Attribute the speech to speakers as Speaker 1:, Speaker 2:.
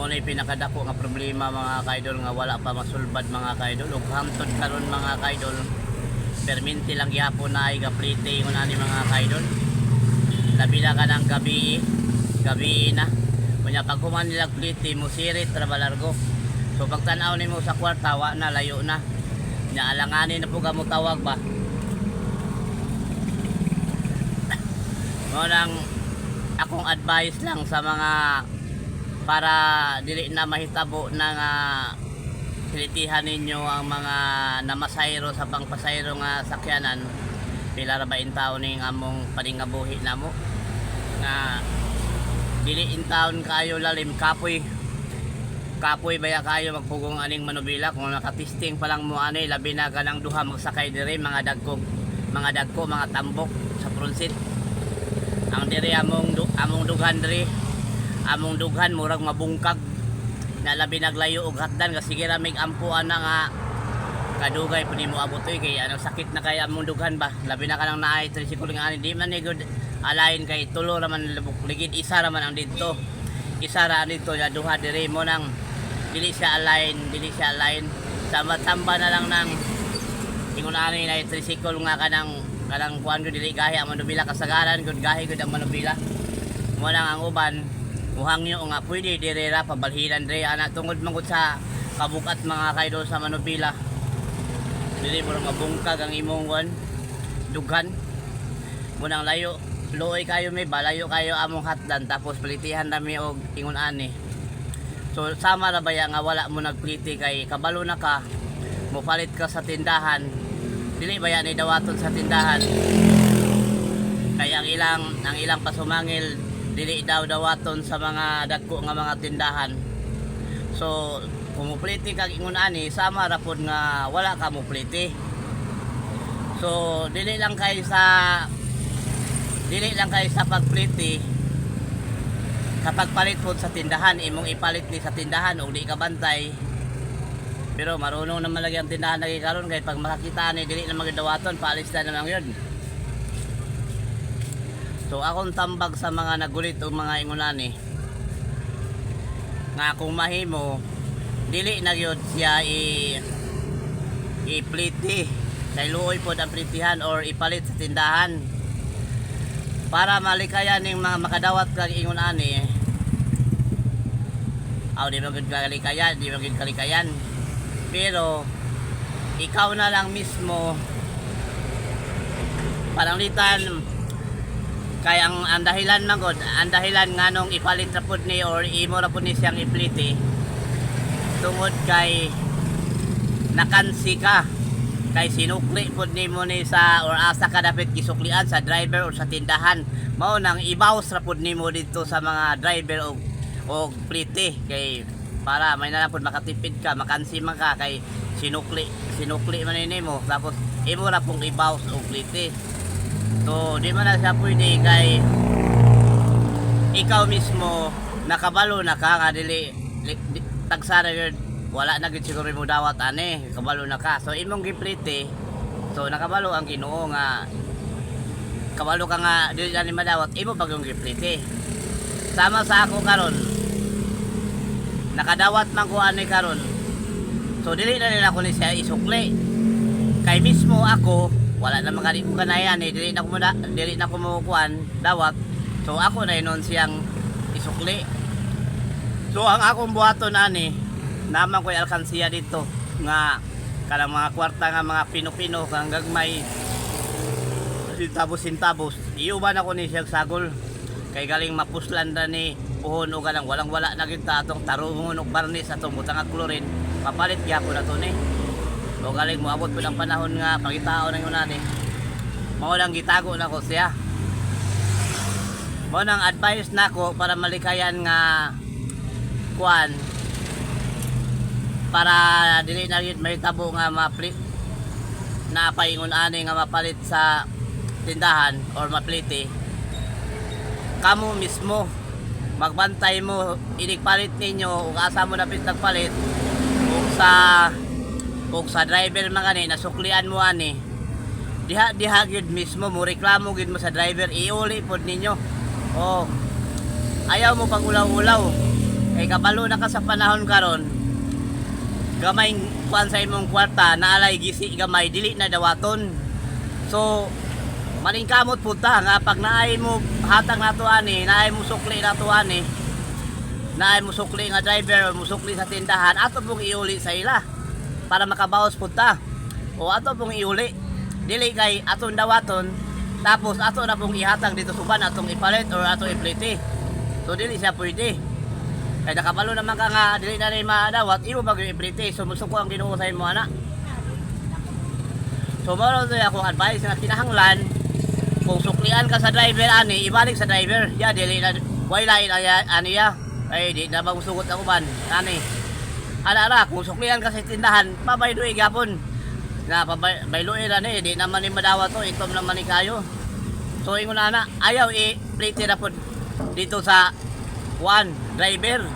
Speaker 1: Mao na pinakadako nga problema, mga kaidol, nga wala pa masulbad, mga kaidol. Ug hangtod karon, mga kaidol, perminti lang gihapon na ay gaplite ingon ani, mga kaidol. Labi na ka ng gabi, gabi na. Kunya pag human nila plite mo sirit ra balargo. So pag tan-aw nimo sa kwarta, wa na, layo na. Nya alanganin na po ka mo tawag ba. Mao nang akong advice lang sa mga para dili na mahitabo na nga pilitihan ninyo ang mga namasayro sa pangpasayro nga sakyanan. Pila ra ba in taon ning among paningabuhi namo nga dili in taon kayo lalim, kapoy kapoy baya kayo magpugong aning manubila kung nakatesting pa lang mo ani, labi na kanang duha magsakay diri, mga dagko, mga dagko, mga tambok sa front seat. Ang diri among dughan diri, among dughan murag mabungkag na, labi naglayo og hatdan kasi sige ra mig ampo ana nga kadugay pud nimo abot oy, kay anong sakit na kay among dughan ba, labi na kanang naay tricycle nga ani, di man ni good alain kay tulo ra man labok ligid, isa ra man ang didto, isa ra ang didto ya, duha diri mo nang dili siya align, dili siya align. Tamba-tamba na lang nang ingon ani na tricycle nga kanang kanang kuan gud, dili gahi ang manubila, kasagaran gud gahi gud ang manubila mo lang. Ang uban muhangyo nga pwede dire ra pabalhinan dire ana tungod man gud sa kabukat, mga kaidol, sa manubila. Dili mo mabungkag ang imong kuan dughan mo nang layo luoy kayo, may balayo kayo among hatdan, tapos palitihan nami og ingon ani. So sama ra baya nga wala mo nagpliti kay kabalo na ka mopalit ka sa tindahan, dili baya ni dawaton sa tindahan kay ang ilang pasumangil dili daw dawaton sa mga dagko nga mga tindahan. So kung mupliti kag ingon ani, sama ra pod nga wala ka mupliti. So dili lang kay sa pagpliti, kapag palit pod sa tindahan, imong ipalit ni sa tindahan og di ka bantay. Pero marunong naman lagi ang tindahan lagi karon kay pag makakita ni dili na magidawaton, paalis na naman yun. So akong tambag sa mga nagulit o mga ingunani nga kung mahimo dili na gyud siya i ipliti kay luoy pod ang plitihan or ipalit sa tindahan para malikayan ning mga makadawat kag ingon ani. Aw, di man gyud kalikayan, di man gyud kalikayan, pero ikaw na lang mismo pananglitan kay ang dahilan man gud, ang dahilan nganong ipalit ra pud ni or imo ra pud ni siyang ipliti tungod kay nakansi ka kay sinukli pud nimo ni sa or asa ka dapat gisuklian, sa driver or sa tindahan. Mao nang ibawas ra pud nimo dito sa mga driver og og plite kay para may na lang pud makatipid ka, makansi man ka kay sinukli sinukli man ni nimo, tapos imo ra pong ibawas og plite. So di man na siya pwede kay ikaw mismo nakabalo na ka nga dili tagsara yun, wala na gid siguro mo dawat ani, kabalo na ka. So imong giplite, so nakabalo ang Ginoo nga kabalo ka nga dili na ni madawat, imo pag yung giplite. Sama sa ako karon, nakadawat man ko ani karon, so dili na nila ko ni siya isukli kay mismo ako wala na kani ko kanayan eh, dili na ko mo dili na ko mo kuan dawat. So ako na inon siyang isukli. So ang akong buhaton ani, naman ko'y alkansiya dito nga kanang mga kwarta nga mga pino-pino kang gagmay, sintabos sintabos, iuban ako ni siyang sagol kay galing mapuslan ra ni puhon o kanang walang wala na gyud ta atong tarungon og barnis, atong butang og chlorine, papalit gyapon na to ni. O galing moabot pud ang panahon nga pangitao ng yun ni, mao lang gitago na ko siya. Mao nang advice nako para malikayan nga kuan, para dili na gyud mahitabo nga mapli na paingon ani nga mapalit sa tindahan or mapliti. Kamo mismo magbantay mo inig palit ninyo ug asa mo napit nagpalit ug sa driver man gani nasuklian mo ani, diha diha gyud mismo mo reklamo gyud mo sa driver, iuli pod ninyo. Oh, ayaw mo pag ulaw-ulaw. Kay kabalo na ka sa panahon karon, gamay kuan sa imong kwarta, naalay gisi gamay, dili na dawaton. So, maningkamot pud ta nga pag naay mo hatag nato ani, naay mo sukli nato ani, naay mo sukli nga driver o mo sukli sa tindahan, ato pong iuli sa ila para makabawas pud ta. O ato pong iuli. Dili kay atong dawaton, tapos ato na pong ihatag dito suban atong ipalit or atong iplite. So dili siya pwede. Kay nakabalo naman ka nga dili na rin madawat, imo ba gyud iplite? So musuko ang Ginoo sa imo ana. So mao to akong advice nga kinahanglan kung suklian ka sa driver ani, ibalik sa driver. Ya dili na way lain ani ya. Ay di na magsugot ako ban ani. Ana ra kung suklian ka sa tindahan, pabayloy gapon. Na pabayloy ra ni, di naman ni madawat to, itom naman ni kayo. So ingon ana, ayaw i-plate na pod dito sa one driver.